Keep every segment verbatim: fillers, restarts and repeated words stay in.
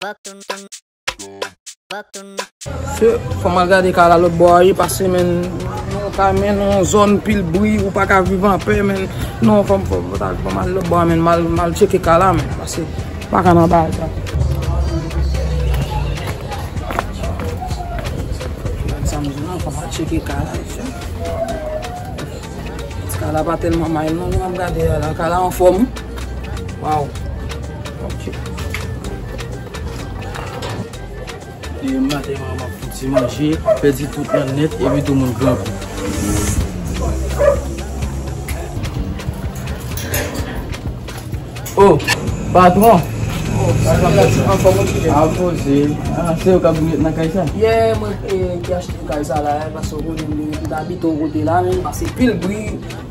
Se, fò m al gade ka la lòt bò a, wi, paske, men, nou ka, men, nan yon zòn pil bri, ou pa ka viv anpè, men, non, fò m, fò m, fò m al lòt bò a, men, m al, m al tcheke ka la, men, paske, m pa ka nan bagay sa. Sa m di non, fò m al tcheke ka la, mesye. Ka la pa tèlman mal non, jan m ap gade a la. Ka la anfòm. Waw. Ok. E maten an, m ap fouti manje, pèdi tout nan nèt, epi tou moun grangou. Oh, patwon. Oh, sa k ap fèt? Anfòm ou, T J? A poze. Ah, se ou k ap rete nan kay sa? Yeah, mwen, eh, ki achte kay sa la, eh, paske ou konnen m rete tout abite yon kote la, men pase pil bri,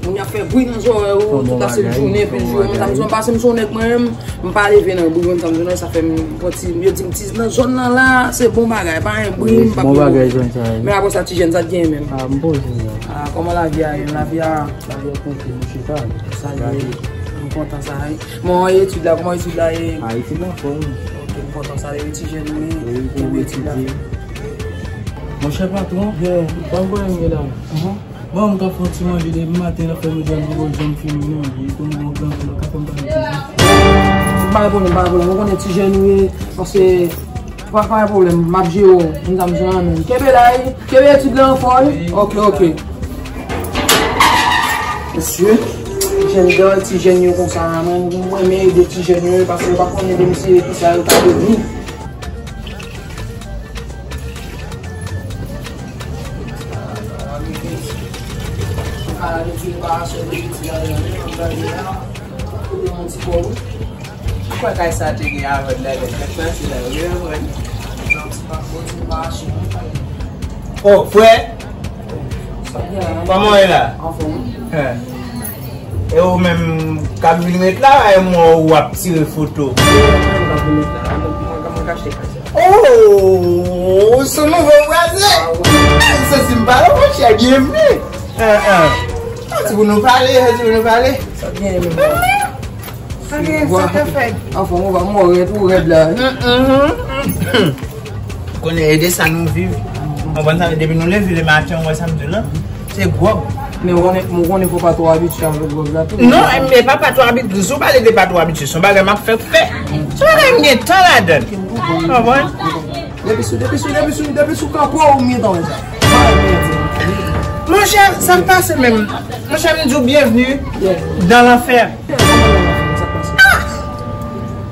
moun y ap fè bri nan zòrèy ou, tout ase jounen, pil jounen, mwen ta bezwen pase m se yon nèg mwen menm, m pa leve nan bri, mwen ta bezwen sa fè m pran ti, yo di m ti nan zòn nan la, se bon bagay, pa gen bri, m pa bon bagay zòn sa. Men apre sa, ti jèn, sa t gen menm? Ah, m poze. Ah, kòman lavi a ye? Lavi a Sa yo konte mouche sa. Sa li ye. M kontan sa, wi. Bon, etid la, kòman etid la ye? Ah, etid la fò, wi. Ok, m kontan sa, li ti jèn, wi. Wi, pou etid la. Monchè patwon, ban m pran yon la. Bon, m ka fè yon ti manje depi maten, la fè m jwenn yon janm fini manje. Tou m bon gran, m ka fè m pale ti jèn. Pa gen pwoblèm, pa gen pwoblèm. Ou konnen ti jèn, wi, paske Pa, pa gen pwoblèm, m ap jere w, m ta bezwen nan men. Kenbe la, wi. Kenbe etid la anfòm, wi. Ok, ok. Mesye, jèn dan, ti jèn yo konsa, mwen, mwen renmen ede ti jèn yo, paske yo pa konnen demen se kisa yo ka devni. Ala de preparasyon de etid la, yon ti kò, wi. Ou kwè kay sa te gen avè l la, lè fèt la, se la yo gen avè l. Oh, frè! Kòman w ye la? Anfòm. Hein. E ou menm k ap vin ret la, e mwen ou ap tire foto? Mwen k ap vin ret la, mwen, mwen, mwen k achte kay sa. Oh, ou sou nouvo vwazen? Ah, wi. Ay, m santi m pa la, monchè, byenvni. Hein, hein. Santi pou nou pale, santi pou nou pale. Sa byen, men. Sa gen, sa ka fèt. Anfòm, ou pa mò rèd, ou rèd la. Konnen e de sa nou viv. Konprann sa, depi nou leve le maten, ou wè sa m di w la. Se gwòg. Men ou konnen, ou konnen fò pa twò abitye avèk gwòg la tou. Non, e pa pa twò abitye. Si w pale de pa twò abitye, se yon bagay m ap fè fè. Se yon bagay m gen tan ladan l. Konprann? Depi sou, depi sou, depi sou, depi sou kanpo, ou m gentan wè sa. Monchè, sa k pase menm? Monchè, m di w byenvni dan lanfè. Ah!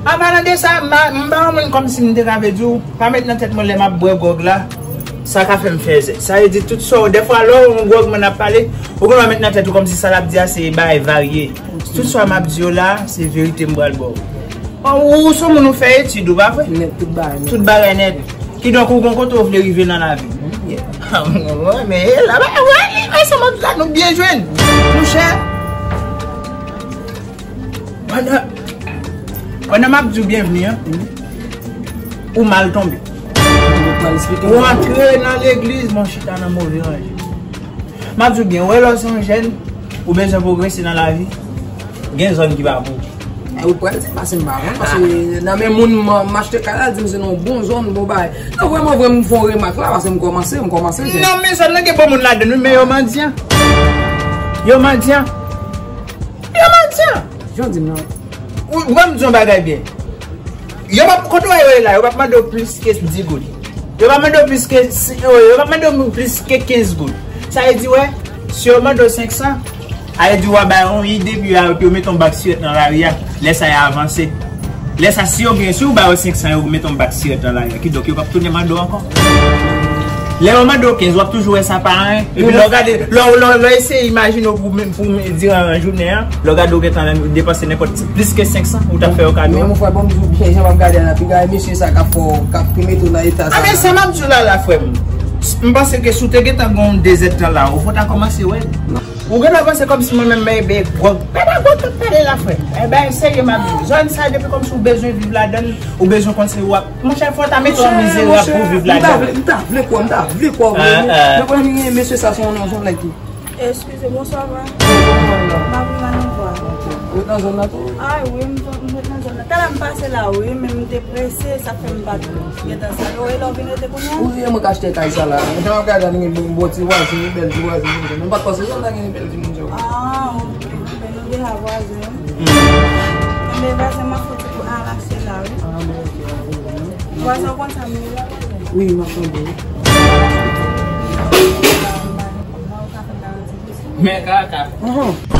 An palan de sa, m pa, m pa yon moun kòmsi m te ka vle di w, pa met nan tèt mwen lè m ap bwè gwòg la, sa ka fè m fè zèk. Sa vle di tout sa w, dèfwa lè w yon gwòg moun ap pale, ou gen dwa met nan tèt ou kòmsi sa l ap di a se bagay varye. Tout sa m ap di w la, se verite m pral ba w. Bon, ou, ou se moun ou fè etid, ou pa vre? Nèt, tout bagay nèt. Tout bagay nèt. Kidonk, ou gon kote ou vle rive nan lavi. Yeah. Ah, mwen, men, la, ba, wè, wè, sa mwen la, nou byen jwenn. Monchè, pandan, pandan m ap di w byenvni an, ou mal tonbe. Ou antre nan legliz, men w chita nan move ranje. M ap di w byen, wè lè w se yon jèn, ou bezwen pwogrese nan lavi, gen zòn ki pa pou ou. Ou pral di, paske m pa konn, paske nan men moun m, m achte kay la, di m se nan yon bon zòn, bon bagay. Non, vrèman, vrèman, m fè yon remak la, paske m kòmanse, m kòmanse jèn. Non, men zòn nan gen bon moun ladan l, wi, men yo mandyan. Yo mandyan. Yo mandyan. Jan w di m nan. Ou, ou pa m di yon bagay byen. Yo p ap, kote w wè yo ye la, yo p ap mande w plis ke dis goud. Yo p ap mande w plis ke, yo, yo p ap mande w plis ke kenz goud. Sa vle di, wè, si yo mande w senk san, sa vle di w a bay yon ide, epi yo, epi yo mete yon bak sirèt nan lari a. Lè sa, y a avanse. Lè sa, si yo gen, si w ba yo senk san, yo mete yon bak sirèt nan lari a. Kidonk, yo p ap tounen mande w ankò. Lè yo mande w kenz, w ap toujou wè sa pa anyen. Epi lè w gade, lè w, lè w, lè w eseye imajine w pou, pou diran jounen an, lè w gade w gentan depanse nenpòt ti plis ke senk san, ou t ap fè yo kado. Men mon frè, bon, m di w byen, jan m ap gade a la, piga mesye sa k ap fè w, k ap mete w nan eta sa. A, men sa m ap di w la, la, frè m. M panse ke si w te gentan gen yon de zèdtan la, ou fò ta kòmanse wè. Ou gentan panse kòmsi mwen menm, men, ben, gwòg. Papa gwòg k ap pale la, frè. E ben, serye m ap di w. Zòn sa, depi kòmsi w bezwen viv ladan l, ou bezwen konn se w ap Monchè, fò ta mete w an mizerab pou viv ladan. M ta vle, m ta vle kwè, m ta vle kwè w vre. Men, men, men, mesye sa se yon, se yon nèg ki. Eskize, bonswa, va. M ap vin nan yon vwa. Ou ret nan zòn nan tou? A, wi, m, m ret nan zòn nan. Talè m pase la wi, men m te prese, sa fè m pa t gentan salye w. E lè w vin rete kounye a? Wi, e mwen k achte kay sa la. Jan w ap gade la, nou gen bon, bon ti vwazen, bèl ti vwazen konsa. Men m pa t panse sa ta gen bèl timoun sa yo. Ah, ok. Men nou deja vwazen. Enben vwazen, m ap fè ti kou al achte la wi. Ah, bon, ok, ah, bon, bon. Vwazen, w konn sa m ye la? Wi, m ap tande. Men kaka. Mhm.